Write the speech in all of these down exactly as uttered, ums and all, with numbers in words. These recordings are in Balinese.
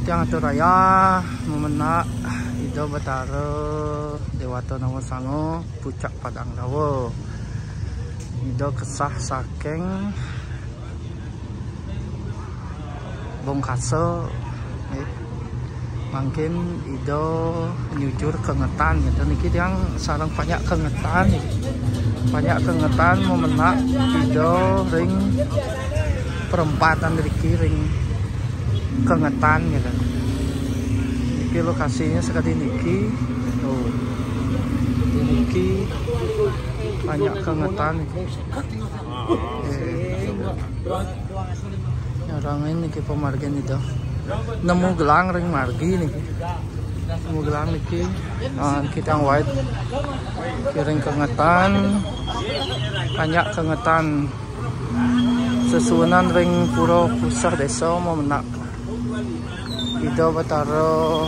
Tiang Aturaya, memenak Ida Batara Dewata Nawa Sanga, Pucak Padang Dawa. Ida kesah saking Bongkasa, eh, mangkin Ida nyujur kengetan gitu. Niki tiang sareng panjak kengetan, niki. Panjak kengetan memenak Ida ring perempatan riki ring kengetan gitu. Niki lokasinya sekali niki. Tuh. Niki panjak kengetan niki. Niki. Nyarengin niki pamargin Ida. Nemu gelang ring margi niki. Nemu gelang niki. Ah, niki tiang wait. Ring kengetan. Panjak kengetan. Sesuunan ring pura puseh desa memenak Ida Batara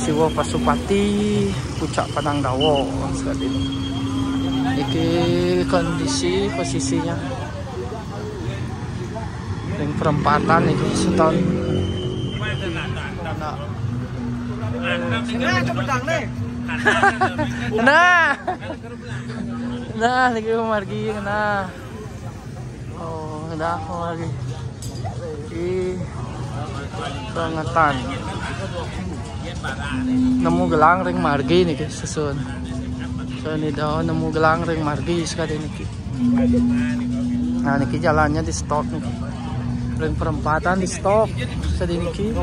Siwa Pasupati, Pucak Padang Dawa, sekali. Niki kondisi posisinya ring perempatan niki seton. Nah. Nah. Nah, niki margi nah. Oh, dah lagi. Ih, bangetan. Nemu gelang ring margi niki sesuun. So, ini dah nemu gelang ring margi sekali niki. Nah, niki jalannya di stop niki. Ring perempatan di stop. Sekali niki.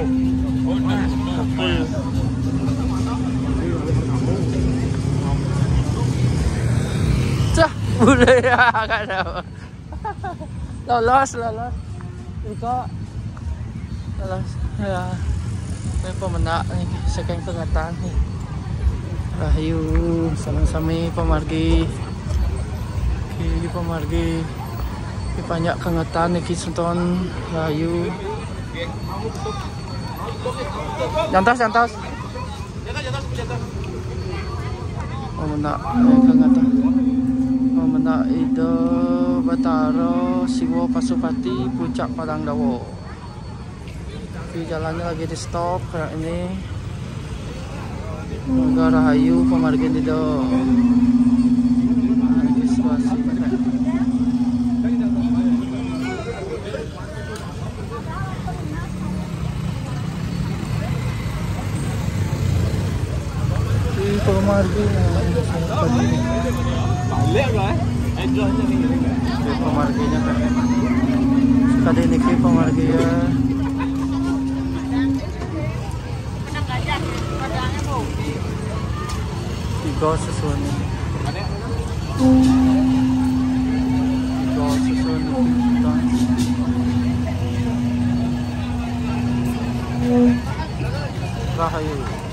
Cah, boleh ya, kada. Lolos, lolos. Iko. Lolos. Ya. Ini pemenak nih, saking kengetan nih. Rahayu, sareng sami pamargi. Oke, pamargi. Iki panjak kengetan niki seton rahayu. Nyantos, nyantos. Memenak, eh, kengetan. Memenak Ida Batara Siwa Pasupati, Pucak Padang Dawa. Di jalannya lagi di stop kayak ini. Semoga rahayu pamargin Ida. Nah, ini situasi. Di pamargi, nah, ini saya tadi. Balik lah, eh. Enjoy aja nih. Di pamarginya kan. Tadi niki pamargi ya. Tiga sesuai. Tiga sesuai. Rahayu.